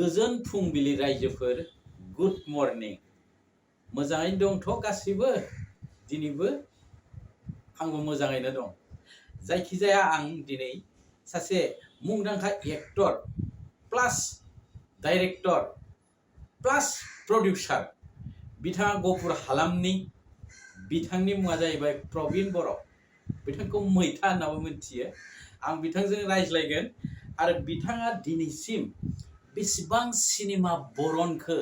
गोजोन फुंबिलि रायजोफोर गुड मर्निं मोजाङै दंथ' गासिबो दिनैबो आंबो मोजाङैनो दं जायखिजाया आं दिनै सासे मुंदांखा एक्टर प्लास डाइरेक्टर प्लास प्रडिउसार बिथाङा गफुर हालामनि बिथांनि मुङा जाहैबाय प्रबिन बर' बिथांखौ मैथा होननाबो मिथियो आं बिथांजों रायज्लायगोन आरो बिथाङा दिनैसिम बेसेबां सिनेमा बरनखो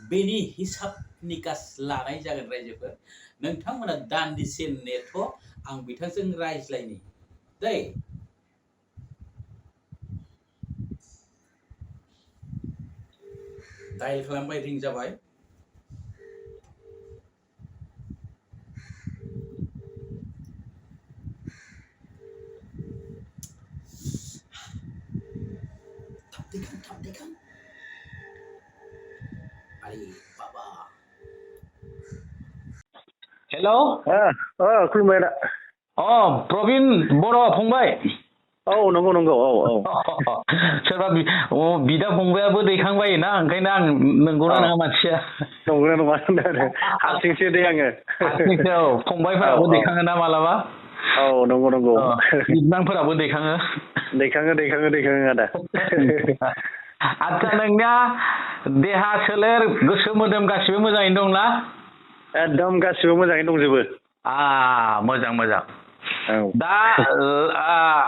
बेनि हिसाब निकास लानाय जागोन रायजोफोर नोंथांमोना दान्दिसे नेथ' आं बिथांजों रायज्लायनि दै डायल खालामबाय रिं जाबाय थाब देखां अरे बाबा हेलौ खुलुमबाय दा प्रबिन बर' फंबाय औ नंगौ सोरबा बिदा फंबायाबो दैखांबाय ना ओंखायनो आं नंगौना नङा मानसिया नंगौना नङा हारसिंसो दे आङो हारसिंसो फंबायफोराबो दैखाङो ना मालाबा औ नंगौ बिबनांफोराबो दैखाङो आदा आदसा नोंनिया देहा सोलेर गोसो मोदोम गासिबो मोजाङैनो दंना एकदम गासिबो मोजाङैनो दंजोबो मोजां दा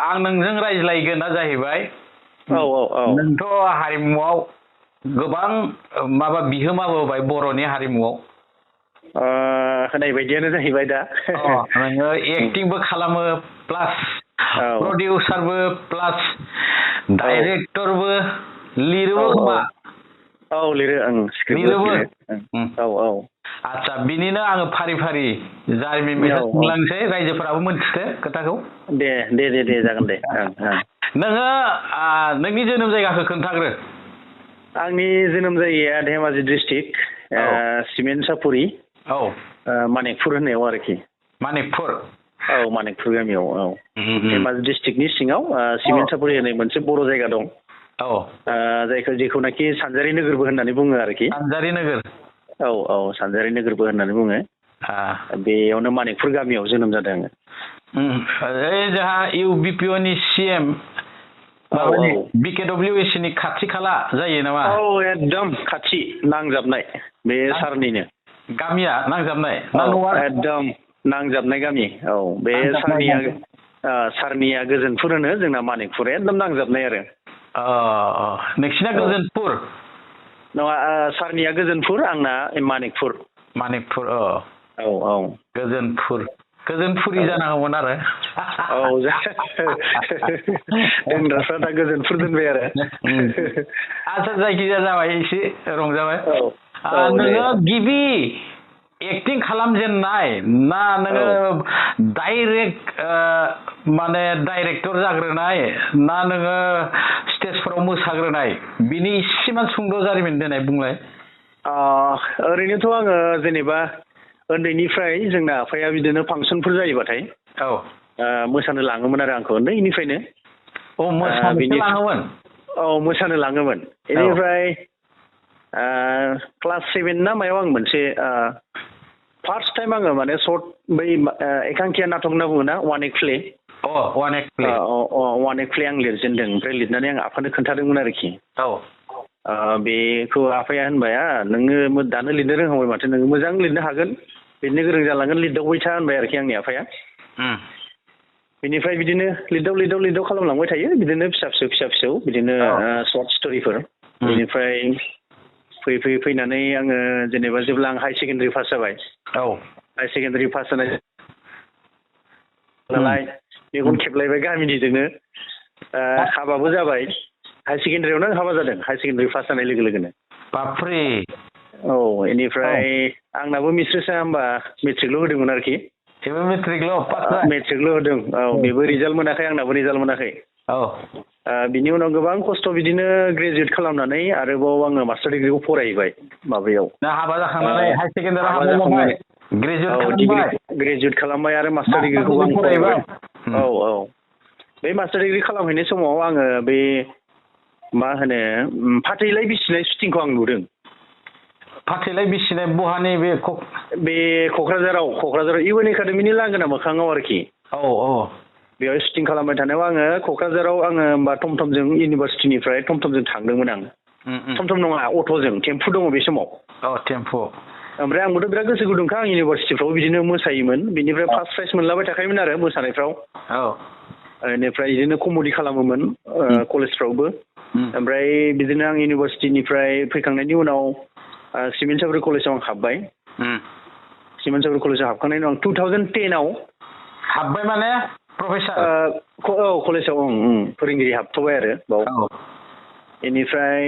आं नोंजों रायज्लायगोना जाहैबाय नोंथ' हारिमुआव गोबां माबा बिहोमा होबाय बर'नि हारिमुआव होनाय बायदियानो जाहैबाय दा नोङो एक्टिंबो खालामो प्लास प्रडिउसारबो प्लास डाइरेक्टरबो लिरोबो खोमा लिरोबो आदसा बिनिनो आङो फारि फारि जारिमिन मेथाइ बुंलांसै रायजोफोराबो मोनथिथो खोथाखौ दे जागोन दे नोङो नोंनि जोनोम जायगाखौ खोन्थाग्रो आंनि जोनोम जायगाया धेमाजि डिस्ट्रिक्ट सिमेन्ट सापुरि मानिकपुर होननायाव आरोखि मानिकपुर गामियाव धेमाजि डिस्ट्रिक्टनि सिङाव सिमेन्ट सापुरि होननाय मोनसे बर' जायगा दं जेखौनाखि सानजारि नोगोरबो होननानै बुङो आरोखि सानजारि नोगोर सानजारि नोगोरबो होननानै बुङो बेयावनो मानिकपुर गामियाव जोनोम जादों आङो जोंहा इउबिपिअनि सिएम बिकेडब्लिउएसि नि खाथि खाला जायो नामा एकदम खाथि नांजाबनाय बे सारनिनो गामिया नांजाबनाय एकदम नांजाबनाय गामि बे सारनिया गोजोनपुर होनो जोंना मानिकपुर एकदम नांजाबनाय आरो नोंसिना गोजोनपुर नङा सारनिया गोजोनपुर आंना मानिकपुर गोजोनपुरि जानांगौमोन आरो दोनग्राफ्रा दा गोजोनपुर दोनबाय आरो आदसा जायखिजाया जाबाय एसे रंजाबाय नोङो गिबि एक्टिं खालामजेननाय ना नोङो डाइरेक्ट माने डाइरेक्टर जाग्रोनाय ना नोङो स्टेजफोराव मोसाग्रोनाय बिनि इसेमान सुंद' जारिमिन देनाय बुंलाय ओरैनोथ' आङो जेनेबा उन्दैनिफ्राय जोंना आफाया बिदिनो फांसनफोर जायोबाथाय मोसानो लाङोमोन आरो आंखौ उन्दैनिफ्रायनो मोसानो लाङोमोन बेनिफ्राय क्लास 7 ना मायाव आं मोनसे फार्स्ट टाइम आङो माने सर्ट बै एकांकिया नाटक होनना बुङोना वान एक्ट प्ले आं लिरजेनदों ओमफ्राय लिरनानै आं आफानो खोन्थादोंमोन आरोखि बेखौ आफाया होनबाय नोङो दानो लिरनो रोंहांबाय माथो नोङो मोजां लिरनो हागोन लिरनो गोरों जालांगोन लिरदावबाय था होनबाय आरोखि आंनि आफाया बेनिफ्राय बिदिनो लिरदाव खालामलांबाय थायो बिदिनो फिसा फिसौ बिदिनो सर्ट स्ट'रिफोर बेनिफ्राय फैनानै आङो जेनेबा जेब्ला आं हाई सेकेन्डारि पास जाबाय हाई सेकेन्डारि पास जानाय नालाय मेगन खेबलायबाय गामिनिजोंनो हाबाबो जाबाय हाई सेकेन्डारियावनो आं हाबा जादों हाई सेकेन्डारि पास जानाय लोगो लोगोनो बापरे बेनिफ्राय आंनाबो मिस्ट्रेसा होमबा मेट्रिकल' होदोंमोन आरोखि मेट्रिकल' होदों बेबो रिजाल्ट मोनाखै आंनाबो रिजाल्ट मोनाखै बिनि उनाव गोबां खस्थ' बिदिनो ग्रेजुवेट खालामनानै आरोबाव आङो मास्टार डिग्रिखौ फरायबाय माबायाव हाबा जाखांनानै हाई सेकेन्डारि ग्रेजुवेट खालामबाय आरो मास्टार डिग्रिखौ आं फरायबाय बे मास्टार डिग्रि खालामहैनाय समाव आङो बे मा होनो फाथैलाय बिसिनाय शुटिंखौ आं नुदों। फाथैलाय बिसिनाय बहानि बे क'क्राझाराव इउएन एकाडेमिनि लांगोना मोखाङाव आरोखि। औ बेयाव शुटिं खालामबाय थानायाव आङो क'क्राझाराव आङो होमबा टमटमजों इउनिभार्सिटिनिफ्राय टमटमजों थांदोंमोन आं। टमटम नङा अट'जों टेम्पु दङ बे समाव। टेम्पु। ओमफ्राय आंबोथ' बिराद गोसो गुदुंखा आं इउनिभार्सिटिफ्राव बिदिनो मोसायोमोन बिनिफ्राय फार्स्ट प्राइज मोनलाबाय थाखायोमोन आरो मोसानायफ्राव। बेनिफ्राय बिदिनो कमेडि खालामोमोन कलेजफ्रावबो। ओमफ्राय बिदिनो आं इउनिभार्सिटिनिफ्राय फैखांनायनि उनाव सिमेन्ट सापरि कलेजाव आं हाबबाय। सिमेन्ट सापरि कलेजाव हाबखांनायनि उनाव 2010 हाबबाय माने प्रफेसार? कलेजाव फोरोंगिरि हाबथ'बाय आरो बाव। बेनिफ्राय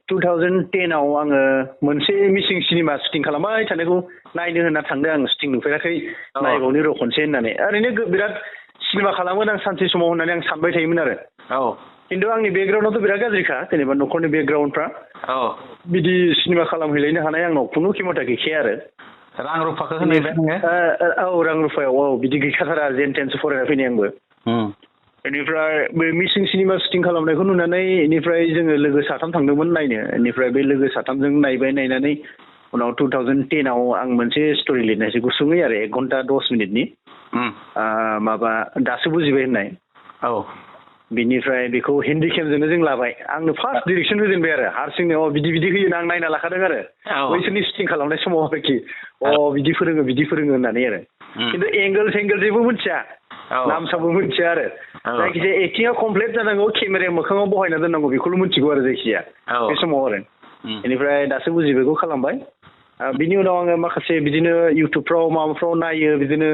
2010 आङो मोनसे मिसिं सिनेमा शुटिं खालामबाय थानायखौ नायनो होनना थांदों आं। शुटिं नुफेराखै नायबावनि र' खनसे होननानै। ओरैनो बिराद सिनेमा खालामगोन आं सानसे समाव होननानै आं सानबाय थायोमोन आरो। खिन्थु आंनि बेकग्राउन्डआथ' बिराद गाज्रिखा जेनेबा न'खरनि बेकग्राउन्डफ्रा। बिदि सिनेमा खालामहैलायनो हानाय आंनाव खुनु खेमथा गैखाया आरो। रां रुफाखौ होनाय रां रुफायाव बिदि गैखाथारा जेन थेनसो फरायना फैनाय आंबो। बेनिफ्राय बे मिसिं सिनेमा शुटिं खालामनायखौ नुनानै बेनिफ्राय जोङो लोगो साथाम थांदोंमोन नायनो। बेनिफ्राय बे लोगो साथामजों नायनानै उनाव 2010 आं मोनसे स्ट'रि लिरनायसै गुसुङै आरो 1 घन्टा 10 मिनिटनि। माबा दासो बुजिबाय होननाय। बिनिफ्राय बेखौ हिन्दी केमजोंनो जों लाबाय। आंनो फार्स्ट डिरेक्सन होजेनबाय आरो हारसिंनो बिदि होयो आं नायना लाखादों आरो बैसोरनि शुटिं खालामनाय समाव आरोखि। बिदि फोरोङो होननानै आरो। खिन्थु एंगोल जेबो मिथिया नामसाबो मिथिया आरो। जायखिजाया एक्टिंआ कमप्लिट जानांगौ केमेराया मोखाङाव बहायना दोननांगौ बेखौल' मिथिगौ आरो जायखिजाया बे समाव आरो। बेनिफ्राय दासो बुजिबायखौ खालामबाय। बिनि उनाव आङो माखासे बिदिनो इउटुबफ्राव माबाफ्राव नायो बिदिनो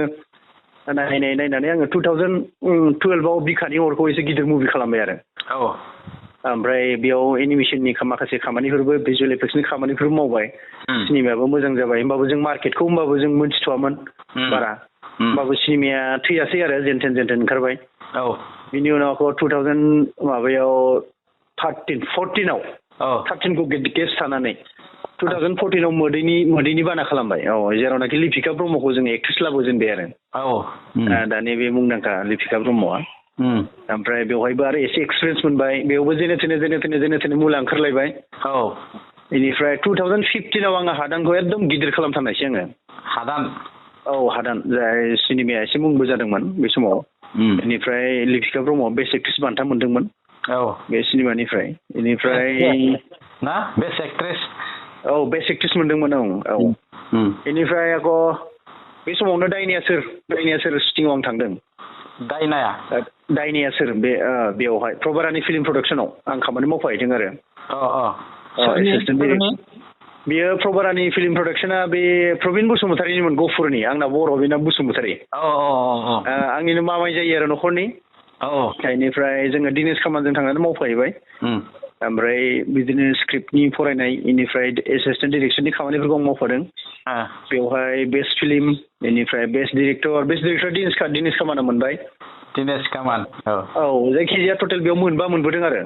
नायनानै आङो 2012 बिखानि अरखौ एसे गिदिर मुभि खालामबाय आरो। ओमफ्राय बेयाव एनिमेसननि माखासे खामानिफोरबो भिजुवेल इफेक्ट्सनि खामानिफोरबो मावबाय। सिनेमायाबो मोजां जाबाय होमबाबो जों मार्केटखौ जों मोनथिथ'वामोन बारा। होमबाबो सिनेमाया थैयासै आरो जेनथेन ओंखारबाय। बिनि उनाव 13खौ गेस्ट थानानै 2014 मोदैनि बाना खालामबाय। जेरावनाखि लिपिका ब्रह्मखौ जों एक्ट्रेस लाबोजेनबाय आरो। दानि बे मुंदांखा लिपिका ब्रह्मआ। ओमफ्राय बेवहायबो आरो एसे एक्सपिरियेन्स मोनबाय। बेयावबो जेने थेने मुला ओंखारलायबाय। बेनिफ्राय 2015 आङो हादानखौ एकदम गिदिर खालामथारनायसै आङो। हादान जाय सिनेमाया एसे मुंबो जादोंमोन बे समाव। बेनिफ्राय लिपिका ब्रह्मआ बेस्ट एक्ट्रेस बान्था मोनदोंमोन बे सिनेमानिफ्राय। बेनिफ्राय बेस्ट एक्ट्रेस बेस्ट एक्ट्रेस मोनदोंमोन। बेनिफ्राय बे समावनो दायनाया सोर शुटिंआव आं थांदों। दायनाया सोर बेयावहाय प्रभारानि फिल्म प्रडाक्सनाव आं खामानि मावफाहैदों आरो। बेयो प्रभारानि फिल्म प्रडाक्सना बे प्रबिन बसुमतारीनिमोन गफुरनि। आंना बर' बेना बसुमतारी। आंनिनो मामाय जायो आरो न'खरनि। बेनिफ्राय जोङो दिनेश खामानजों थांनानै मावफाहैबाय। ओमफ्राय बिदिनो स्क्रिप्टनि फरायनाय बेनिफ्राय एसिस्टेन्ट डिरेक्सननि खामानिफोरखौ आं मावफादों। बेवहाय बेस्ट फिल्म बेनिफ्राय बेस्ट डिरेक्टर दिनेश खामाना मोनबाय। जायखिजाया टटेल बेयाव मोनबोदों आरो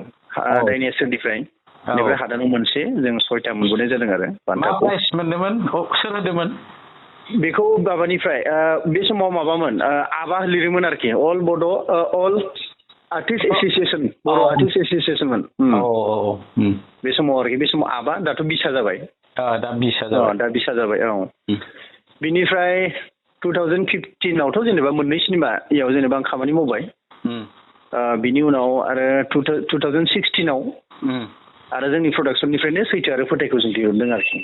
दायनाया सोरनिफ्राय। बेनिफ्राय हादानाव मोनसे जों 6टा मोनबोनाय जादों आरो बान्थाखौ। सोर होदोंमोन बेखौ माबानिफ्राय बे समाव माबामोन आबा लिरोमोन आरोखि अल आर्टिस्ट एस'सिएसन बर' आर्टिस्ट एस'सिएसनमोन बे समाव आरोखि। बे समाव आबा दाथ' बिसा जाबाय। दा बिसा जाबाय। बिनिफ्राय 2015 जेनेबा मोननै सिनेमायाव जेनेबा आं खामानि मावबाय। बिनि उनाव आरो 2016 आरो जोंनि प्रडाक्सननिफ्रायनो सैथो आरो फोथायखौ जों दिहुनदों आरोखि।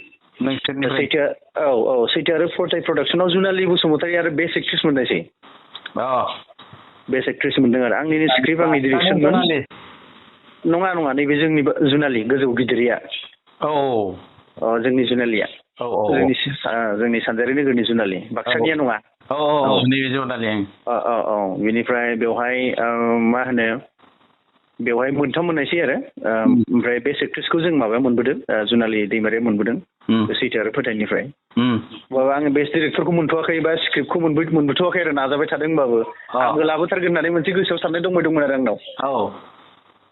सैथो आरो फोथाय प्रडाक्सनाव जुनालि बसुमतारी आरो बेस्ट एक्ट्रेस मोननायसै। बेस्ट एक्ट्रेस मोनदों आरो आंनिनो स्क्रिप्ट आंनि डिरेक्सनमोन। नङा नैबे जोंनि जुनालि गोजौ गिदिरिया। जोंनि जुनालिया जोंनि सानजारि नोगोरनि जुनालि बाक्सानिया नङा। बिनिफ्राय बेवहाय मा होनो बेवहाय मोनथाम मोननायसै आरो। ओमफ्राय बेस्ट एक्ट्रेसखौ जों माबाया मोनबोदों जुनालि दैमारिया मोनबोदों सैथो आरो फोथायनिफ्राय। आङो बेस्ट डिरेक्टरखौ मोनथ'वाखै बा स्क्रिप्टखौ मोनबोथ'वाखै आरो नाजाबाय थादों होनबाबो आंबो लाबोथारगोन होननानै मोनसे गोसोआव साननाय दंमोन आरो आंनाव।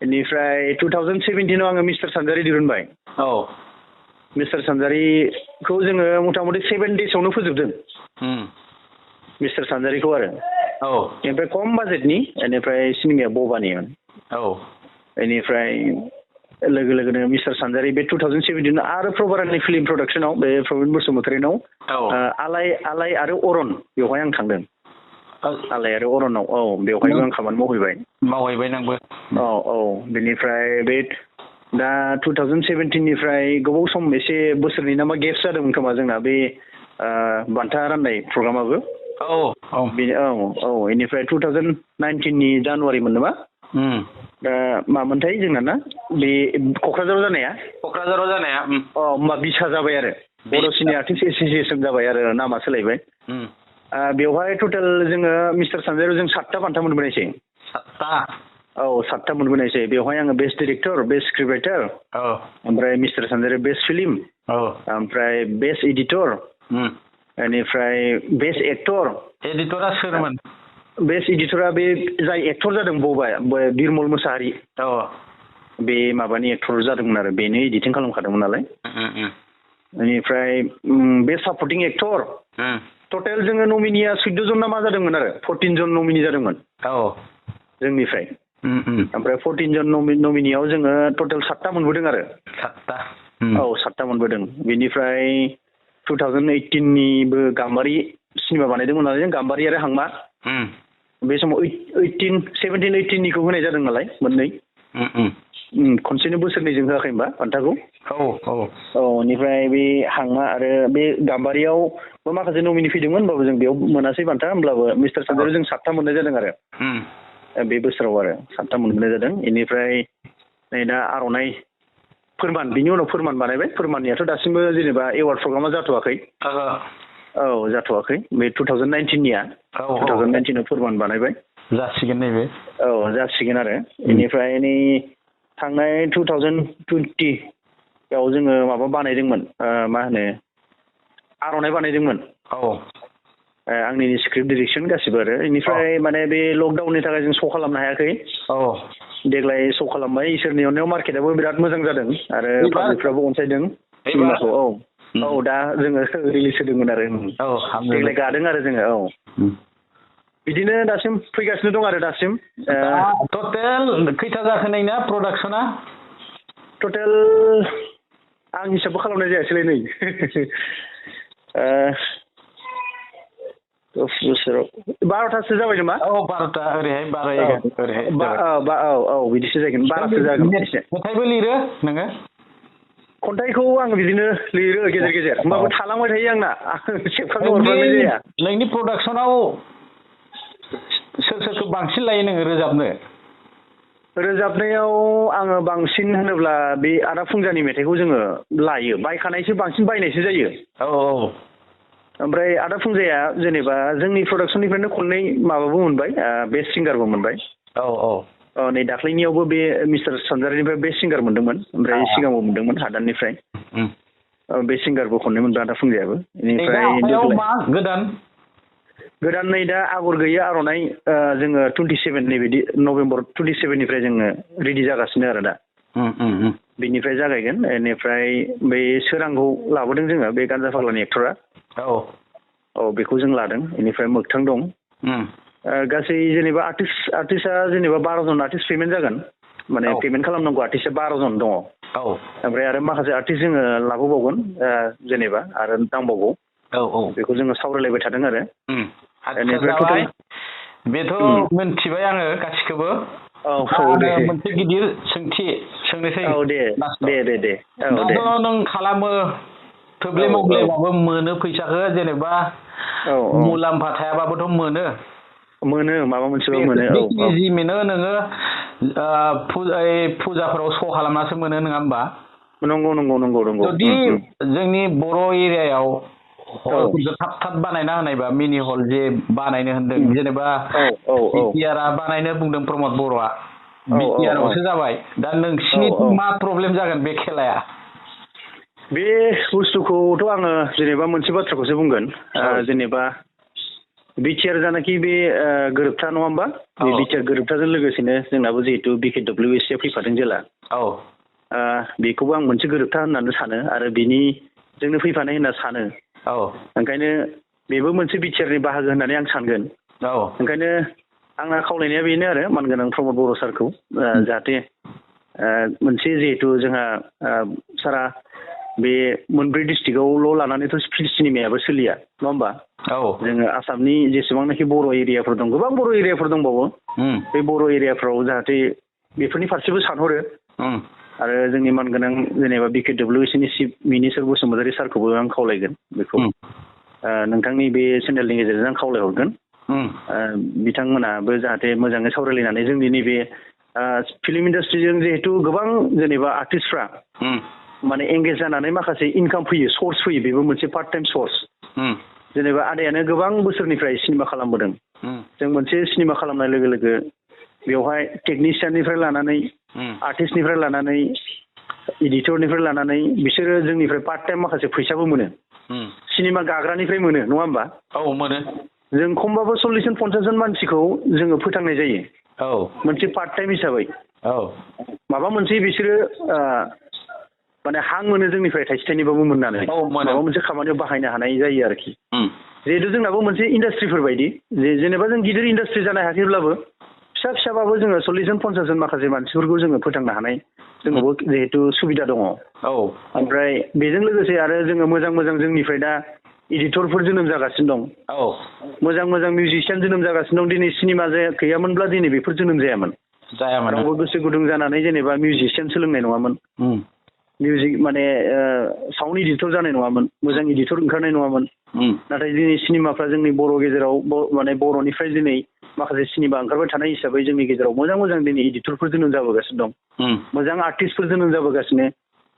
बेनिफ्राय 2017 आङो मिस्टार सानजारि दिहुनबाय। मिस्टार सानजारिखौ जोङो मथा मथि 7 daysआवनो फोजोबदों मिस्टार सानजारिखौ आरो। ओमफ्राय खम बाजेटनि बेनिफ्राय सिनेमाया बबानिमोन। बेनिफ्राय लोगो लोगोनो मिस्टार सानजारि बे 2017 आरो प्रबारानि फिल्म प्रडाक्सनाव बे प्रबिन बसुमतारिनाव आलाय आरो अरन बेवहाय आं थांदों आलाय आरो अरनाव बेवहायबो आं खामानि मावहैबाय नोंबो बेनिफ्राय बे दा 2017 निफ्राय गोबाव सम एसे बोसोरनै नामा गेप्स जादोंमोन खोमा जोंना बे बान्था राननाय प्रग्रामाबो बेनिफ्राय 2019 नि जानुवारिमोन नामा दा मामोनथाय जोंना ना बे क'क्राझाराव जानाया होमबा 20 जाबाय आरो बर' सिने आर्टिस्ट एस'सियेसन जाबाय आरो नामा सोलायबाय बेवहाय टटेल जोङो मिस्टार सानजारियाव जों 7टा बान्था मोनबोनायसै 7टा मोनबोनायसै बेवहाय आङो best director best script writer ओमफ्राय मिस्टार सानजारि बेस्ट फिल्म ओमफ्राय बेस्ट एडिटर बेनिफ्राय बेस्ट एडिटरा सोरमोन बेस्ट एडिटरा बे जाय एक्टर जादों बिरमल मोसाहारि बे माबानि एक्टर जादोंमोन आरो बेनो एडिटिं खालामखादोंमोन नालाय बेनिफ्राय बेस्ट सापर्टिं एक्टर टटेल जोङो नमिनिया 14 जन ना मा जादोंमोन आरो 14 जन नमिनि जादोंमोन जोंनिफ्राय ओमफ्राय 14 जन नमिनियाव जोङो टटेल 7टा मोनबोदों आरो 7टा मोनबोदों बेनिफ्राय 2018 निबो गाम्बारि सिनेमा बानायदोंमोन नालाय जों गाम्बारि आरो हांमा बे समाव 17-18 निखौ होनाय जादों नालाय मोननै खनसेनो बोसोरनैजों होआखै होनबा बान्थाखौ बेनिफ्राय बे हांमा आरो बे गाम्बारियावबो माखासे नमिनि फैदोंमोन होनबाबो जों बेयाव मोनासै बान्था होमब्लाबो मिस्टार सानजारियाव जों 7टा मोननाय जादों आरो बे बोसोराव आरो 7टा मोनबोनाय जादों बेनिफ्राय नै दा आर'नाइ फोरमान बिनि उनाव फोरमान बानायबाय फोरमाननियाथ' दासिमबो जेनेबा एवार्ड प्रग्रामा जाथ'वाखै जाथ'वाखै बे 2019 निया 2019 आव फोरमान बानायबाय जासिगोन नैबे जासिगोन आरो बेनिफ्राय नै थांनाय 2020 आव जोङो माबा बानायदोंमोन मा होनो आर'नाइ बानायदोंमोन आंनि स्क्रिप्ट डिरेक्सन गासिबो आरो बेनिफ्राय माने बे लकडाउननि थाखाय जों श' खालामनो हायाखै देग्लाय श' खालामबाय इसोरनि अननायाव मार्केटआबो बिराद मोजां जादों आरो पाब्लिकफ्राबो अनसायदों सिनेमाखौ दा जोङो रिलिज होदोंमोन आरो देग्लाय गादों आरो जोङो बिदिनो दासिम फैगासिनो दं आरो दासिम टटेल खैथा जाखो नोंना प्रडाक्सना टटेल आं हिसाबबो खालामनाय जायासैलै नै 10 बोसोराव 12थासो जाबाय नामा 12ता ओरैहाय 12 बिदिसो जागोन 12सो जागोन मेथाइबो लिरो नोङो खन्थाइखौ आं बिदिनो लिरो गेजेर गेजेर होमबाबो थालांबाय थायो आंना सेबखांनो हरबांनाय जाया नोंनि प्रडाक्सनाव सोरखौ बांसिन लायो नोङो रोजाबनायाव आङो बांसिन होनोब्ला बे आदा फुंजानि मेथाइखौ जोङो लायो बायखानायसो बांसिन बायनायसो जायो ओमफ्राय आदा फुंजाया जेनेबा जोंनि प्रडाक्सननिफ्रायनो खननै माबाबो मोनबाय बेस्ट सिंगारबो मोनबाय नै दाख्लैनियावबो बे मिस्टार सानजारिनिफ्राय बेस्ट सिंगार मोनदोंमोन ओमफ्राय सिगाङाव मोनदोंमोन हादाननिफ्राय बे सिंगारबो खननै मोनबाय आदा फुंजायाबो बेनिफ्राय गोदान नै दा आगर गैयै आर'नाइ जोङो 27 नैबिदि नभेम्बर 27 निफ्राय जोङो रेडि जागासिनो आरो दा बेनिफ्राय जागायगोन बेनिफ्राय बै सोरांखौ लाबोदों जोङो बे गानजा फाग्लानि एक्टरा बेखौ जों लादों बेनिफ्राय मोगथां दं गासै जेनेबा आर्टिस्टआ जेनेबा 12 जन आर्टिस्ट पेमेन्ट जागोन माने पेमेन्ट खालामनांगौ आर्टिस्टआ 12 जन दङ ओमफ्राय आरो माखासे आर्टिस्ट जोङो लाबोबावगोन जेनेबा आरो नांबावगौ बेखौ जोङो सावरायलायबाय थादों आरो बेथ' मिन्थिबाय आङो गासिखौबो मोनसे गिदिर सोंथि सोंनोसै दे नों खालामो थोब्ले माब्लेबाबो मोनो फैसाखौ जेनेबा मुलाम्फा थायाबाबोथ' मोनो माबा मोनसेबो मोनो जि मोनो नोङो फुजाफोराव श' खालामनासो मोनो नङा होमबा नंगौ जुदि जोंनि बर' एरियायाव हलफोरखौ थाब बानायना होनायबा मिनि हल जे बानायनो होनदों जेनेबा बिटिआरआ बानायनो बुंदों प्रमद बर'आ बिटिआरआवसो जाबाय दा नोंसिनिथिं मा प्रब्लेम जागोन बे खेलाया बे बुस्थुखौथ' आङो जेनेबा मोनसे बाथ्राखौसो बुंगोन जेनेबा बिटिआर जानाखि बे गोरोबथा नङा होमबा बे बिटिआर गोरोबथाजों लोगोसेनो जोंनाबो जिहेतु बिकेडब्लिउएसि फैफादों जेला बेखौबो आं मोनसे गोरोबथा होननानै सानो आरो बिनिजोंनो फैफानाय होनना सानो ओंखायनो बेबो मोनसे बिटिआरनि बाहागो होननानै आं सानगोन ओंखायनो आंना खावलायनाया बेनो आरो मानगोनां प्रमद बर' सारखौ जाहाथे मोनसे जिहेतु जोंहा सारा बे मोनब्रै डिस्ट्रिक्टआवल' लानानैथ' सिनेमायाबो सोलिया नङा होमबा जोङो आसामनि जेसेबांनाखि बर' एरियाफोर दं गोबां बर' एरियाफोर दंबावो बे बर' एरियाफ्राव जाहाथे बेफोरनि फारसेबो सानहरो आरो जोंनि मानगोनां जेनेबा BKWSनि चिफ मिनिस्टार बसुमतारी सारखौबो आं खावलायगोन बेखौ नोंथांनि बे चेनेलनि गेजेरजों आं खावलायहरगोन बिथांमोनाबो जाहाथे मोजाङै सावरायलायनानै जोंनि नैबे फिल्म इन्डास्ट्रिजों जिहेतु गोबां जेनेबा आर्टिस्टफ्रा माने एंगेज जानानै माखासे इनकाम फैयो सर्स फैयो बेबो मोनसे पार्ट टाइम सर्स जेनेबा आदायानो गोबां बोसोरनिफ्राय सिनेमा खालामबोदों जों मोनसे सिनेमा खालामनाय लोगो लोगो बेवहाय टेकनिशियाननिफ्राय लानानै आर्टिस्टनिफ्राय लानानै एडिटरनिफ्राय लानानै बिसोरो जोंनिफ्राय पार्ट टाइम माखासे फैसाबो मोनो सिनेमा गाग्रानिफ्राय मोनो नङा होमबा मोनो जों खमबाबो 40 जन 50 जन मानसिखौ जोङो फोथांनाय जायो मोनसे पार्ट टाइम हिसाबै माबा मोनसे बिसोरो माने हां मोनो जोंनिफ्राय थाइसे थाइनैबाबो मोननानै माबा मोनसे खामानियाव बाहायनो हानाय जायो आरोखि जिहेतु जोंनाबो मोनसे इन्डास्ट्रिफोर बायदि जेनेबा जों गिदिर इन्डास्ट्रि जानो हायाखैब्लाबो फिसा फिसाबाबो जोङो 40 जन 50 जन माखासे मानसिफोरखौ जोङो फोथांनो हानाय जोंनावबो जिहेतु सुबिदा दङ ओमफ्राय बेजों लोगोसे आरो जोङो मोजां मोजां जोंनिफ्राय दा एडिटरफोर जोनोम जागासिनो दं मोजां मोजां मिउजिशियान जोनोम जागासिनो दं दिनै सिनेमा गैयामोनब्ला दिनै बेफोर जोनोम जायामोन रावबो गोसो गुदुं जानानै जेनेबा मिउजिशियान सोलोंनाय नङामोन मिउजिक माने साउन्ड एडिटर जानाय नङामोन मोजां एडिटर ओंखारनाय नङामोन नाथाय दिनै सिनेमाफ्रा जोंनि बर' गेजेराव माने बर'निफ्राय दिनै माखासे सिनेमा ओंखारबाय थानाय हिसाबै जोंनि गेजेराव मोजां मोजां दिनै एडिटरफोर जोनोम जाबोगासिनो दं मोजां आर्टिस्टफोर जोनोम जाबोगासिनो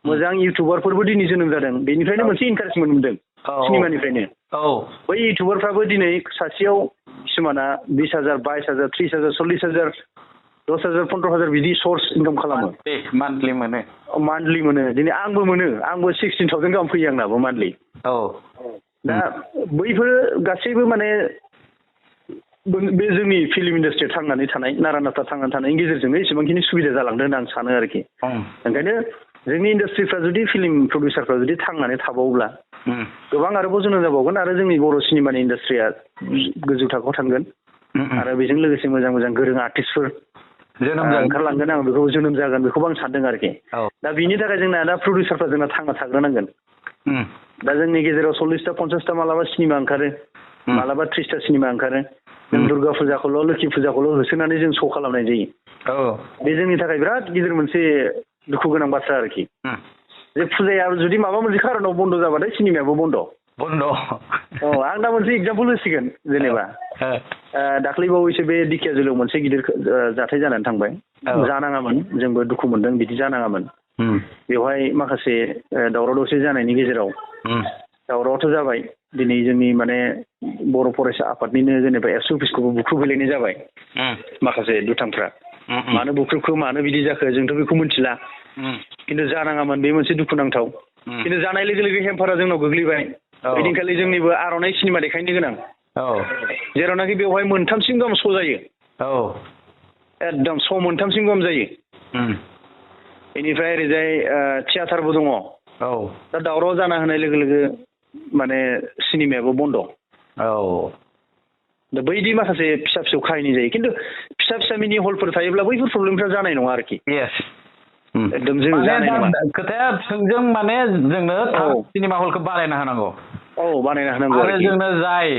मोजां इउटुबारफोरबो दिनै जोनोम जादों बेनिफ्रायनो मोनसे इनकारेजमेन्ट मोनदों सिनेमानिफ्रायनो बै इउटुबारफ्राबो दिनै सासेयाव किसुमाना 20,000 22,000 30,000 40,000 10,000 15,000 बिदि सर्स इनकाम खालामो मान्थलि मोनो दिनै आंबो मोनो आंबो 16,000 गाहाम फैयो आंनाबो मान्थलि दा बैफोर गासैबो माने बे जोंनि फिल्म इन्डास्ट्रियाव थांनानै थानाय नारा नाथा थांनानै थानायनि गेजेरजोंनो एसेबांखिनि सुबिदा जालांदों होनना आं सानो आरोखि ओंखायनो जोंनि इन्डास्ट्रिफ्रा जुदि फिल्म प्रडिउसारफ्रा जुदि थांनानै थाबावोब्ला गोबां आरोबाव जोनोम जाबावगोन आरो जोंनि बर' सिनेमानि इन्डास्ट्रिया गोजौ थाखोआव थांगोन आरो बेजों लोगोसे मोजां मोजां गोरों आर्टिस्टफोर ओंखारलांगोन आं बेखौ जोनोम जागोन बेखौबो आं सानदों आरोखि दा बिनि थाखाय जोंना दा प्रडिउसारफ्रा जोंना थांना थाग्रोनांगोन दा जोंनि गेजेराव 40टा 50टा मालाबा सिनेमा ओंखारो मालाबा 30टा सिनेमा ओंखारो जों दुर्गा फुजाखौल' लोखि फुजाखौल' होसोनानै जों श' खालामनाय जायो बे जोंनि थाखाय बिराद गिदिर मोनसे दुखु गोनां बाथ्रा आरोखि जे फुजाया जुदि माबा मोनसे खारनाव बन्द' जाबाथाय सिनेमायाबो बन्द' आं दा मोनसे एगजाम्पल होसिगोन जेनेबा दाख्लैबावैसो बे दिखियाजुलियाव मोनसे गिदिर जाथाय जानानै थांबाय जानाङामोन जोंबो दुखु मोनदों बिदि जानाङामोन बेवहाय माखासे दावराव दावसि जानायनि गेजेराव दावरावथ' जाबाय दिनै जोंनि माने बर' फरायसा आफादनिनो जेनेबा एबसु अफिसखौबो बुख्रुबहैलायनाय जाबाय माखासे दुथांफ्रा मानो बुख्रुबखो मानो बिदि जाखो जोंथ' बेखौ मिथिला खिन्थु जानाङामोन बे मोनसे दुखुनांथाव खिन्थु जानाय लोगो लोगो हेम्पारा जोंनाव गोग्लैबाय ओइदिनखालि जोंनिबो आर'नाइ सिनेमा देखायनो गोनां जेरावनाखि बेवहाय 3सिम गाहाम श' जायो एकदम श' 3सिम गाहाम जायो बेनिफ्राय ओरैजाय थियाटारबो दङ दा दावराव जाना होनाय लोगो लोगो माने सिनेमायाबो बन्द' दा बैदि माखासे फिसा फिसौ काहिनि जायो खिन्थु फिसा फिसा मिनि हलफोर थायोब्ला बैफोर प्रब्लेमफ्रा जानाय नङा आरोखि एकदम जों जानाय नङा खोथाया थोंजों माने जोंनो सिनेमा हलखौ बानायना होनांगौ बानायना होनांगौ आरो जोंनो जाय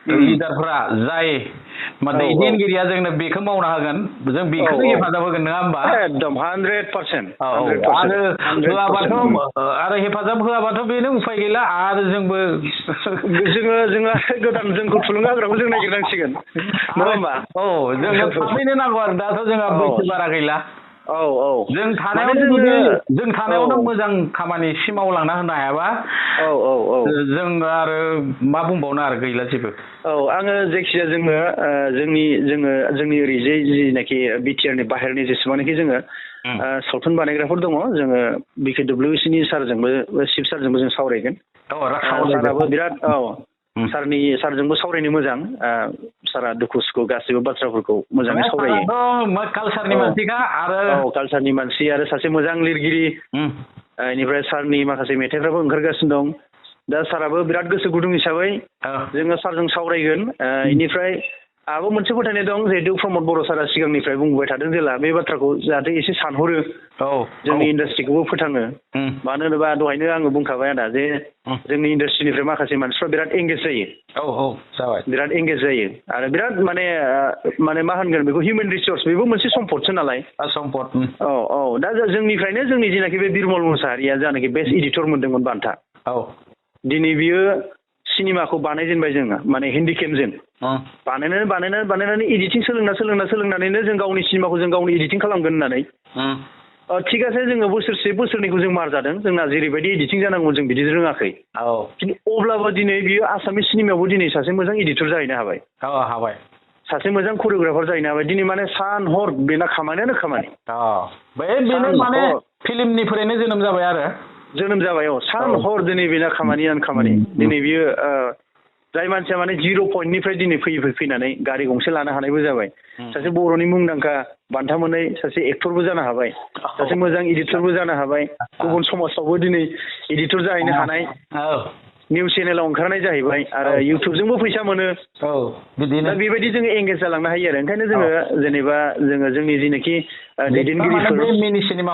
लिडारफोरा जाय दैदेनगिरिया जोंनो बेखौ मावना होगोन जों बेखौनो हेफाजाब होगोन नङा होमबा एकदम 100% आरो होआबाथ' आरो हेफाजाब होआबाथ' बेनो उफाय गैला आरो जोंबो जोङो गोदान जोंखौ थुलुंगा होग्राखौ जों नागिरनांसिगोन नङा होमबा जोंनो थाबैनो नांगौ आरो दाथ' जोंहा बैसो बारा गैला जों थानायावनो मोजां खामानि मावलांना होनो हायाबा जों आरो मा बुंबावनो आरो गैला जेबो आङो जायखिजाया जोंनि ओरैजाय जिनाखि बिटिआरनि बाहेरनि जेसेबांनाखि जोङो सावथुन बानायग्राफोर दङ जोङो BKWSनि सारजोंबो चिफ सारजोंबो जों सावरायगोन साराबो बिराद सारजोंबो सावरायनो मोजां सारा दुखु सुखु गासैबो बाथ्राफोरखौ मोजाङै सावरायो कालसारनि मानसिखा आरो कालसारनि मानसि आरो सासे मोजां लिरगिरि बेनिफ्राय सारनि माखासे मेथाइफ्राबो ओंखारगासिनो दं दा साराबो बिराद गोसो गुदुं हिसाबै जोङो सारजों सावरायगोन बेनिफ्राय आंबो मोनसे फोथायनाय दं जिहेतु प्रमद बर' सारा सिगांनिफ्राय बुंबोबाय थादों जेला बे बाथ्राखौ जाहाथे एसे सानहरो जोंनि इन्डास्ट्रिखौबो फोथांनो मानो होनोबा दहायनो आङो बुंखाबाय आदा जे जोंनि इन्डास्ट्रिनिफ्राय माखासे मानसिफ्रा बिराद एंगेज जायो बिराद एंगेज जायो आरो बिराद माने मा होनगोन बेखौ हिउमेन रिसर्स बेबो मोनसे सम्पदसो नालाय सम्पद औ दा जोंनिफ्रायनो जोंनि जेनाखि बे बिरमल मुसाहारिया जानाखि बेस्ट एडिटर मोनदोंमोन बान्था दिनै बियो सिनेमाखौ बानायजेनबाय जोङो माने हिन्दी केमजों बानायनानै एडिटिं सोलोंनानैनो जों गावनि सिनेमाखौ जों गावनि एडिटिं खालामगोन होननानै थिगासे जोङो बोसोरसे बोसोरनैखौ जों मार जादों जोंना जेरैबायदि एडिटिं जानांगौ जों बिदि रोङाखै खिन्थु अब्लाबो दिनै बियो आसामिस सिनेमायावबो दिनै सासे मोजां एडिटर जाहैनो हाबाय सासे मोजां करिय'ग्राफार जाहैनो हाबाय दिनै माने सान हर बेना खामानियानो खामानि बेनो माने फिल्मनिफ्रायनो जोनोम जाबाय आरो सान हर दिनै बेना खामानियानो खामानि दिनै बियो जाय मानसिया माने 0 पइन्टनिफ्राय दिनै फैनानै गारि गंसे लानो हानायबो जाबाय सासे बर'नि मुंदांखा बान्था मोननाय सासे एक्टरबो जानो हाबाय सासे मोजां एडिटरबो जानो हाबाय गुबुन समाजावबो दिनै एडिटर जाहैनो हानाय निउस चेनेलाव ओंखारनाय जाहैबाय आरो इउटुबजोंबो फैसा मोनो दा बेबायदि जोङो एंगेज जालांनो हायो आरो ओंखायनो जोङो जेनेबा जोंनि जेनाखि दैदेनगिरिफोर मिनि सिनेमा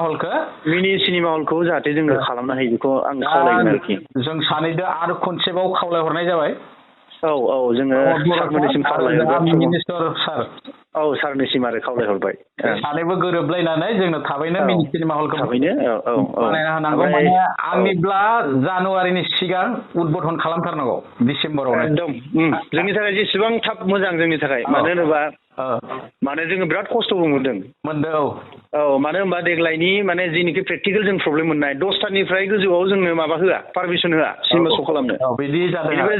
हलखौ जाहाथे जोङो खालामनो हायो बेखौ आं खावलायगोन आरोखि जों सानैदो आरो खनसेबाव खावलायहरनाय जाबाय जोङो सारमोननिसिम खावलायहरबाय सारनिसिम आरो खावलायहरबाय सानैबो गोरोबलायनानै जोंनो थाबैनो मिनि सिनेमा हलखौ बानायना होनांगौ माने आंनिब्ला जानुवारिनि सिगां उद्बोधन खालामथारनांगौ डिसेम्बरावनो एकदम जोंनि थाखाय जेसेबां थाब मोजां जोंनि थाखाय मानो होनोबा माने जोङो बिराद खस्थ'बो मोनदों मानो होनबा देग्लायनि माने जेनिखि प्रेक्टिकेल जों प्रब्लेम मोननाय 10टानिफ्राय गोजौआव जोंनो माबा होआ पारमिसन होआ सिनेमा श' खालामनो बिदि जादों बेनिफ्राय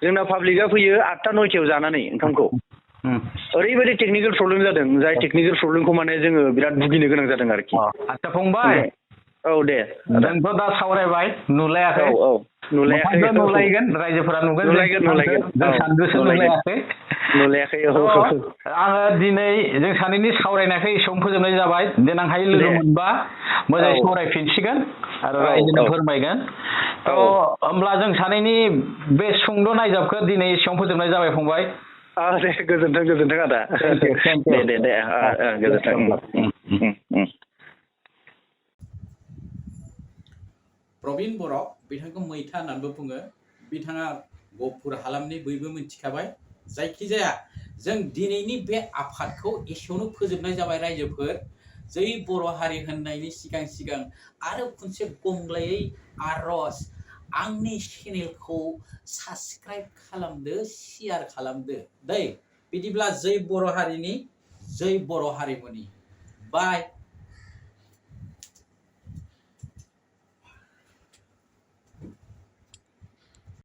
जोंना पाब्लिकआ फैयो 8टा 9टायाव जानानै ओंखामखौ ओरैबायदि टेकनिकेल प्रब्लेम जादों जाय टेकनिकेल प्रब्लेमखौ माने जोङो बिराद भुगिनो गोनां जादों आरोखि आচ্ছা फंबाय दे जोंथ' दा सावरायबाय नुलायाखै नुलायगोन रायजोफोरा नुगोन जों सानैजोंसो नुलायाखै आङो दिनै जों सानैनि सावरायनायखौ एसेयावनो फोजोबनाय जाबाय देनांहाय लोगो मोनबा मोजाङै सावरायफिनसिगोन आरो रायजोनो फोरमायगोन होमब्ला जों सानैनि बे सुंद' नायजाबखौ दिनै एसेयावनो फोजोबनाय जाबाय फंबाय दे गोजोन्थों आदा दे गोजोन्थों प्रबिन बर' बिथांखौ मैथा होननानैबो बुङो बिथाङा गहपुर हालामनि बयबो मिथिखाबाय जायखिजाया जों दिनैनि बे आफादखौ एसेयावनो फोजोबनाय जाबाय रायजोफोर जै बर' हारि होननायनि सिगां आरो खनसे गंग्लायै आरज आंनि चेनेलखौ साबस्क्राइब खालामदो शेयार खालामदो दै बिदिब्ला जै बर' हारिनि जै बर' हारिमुनि बाय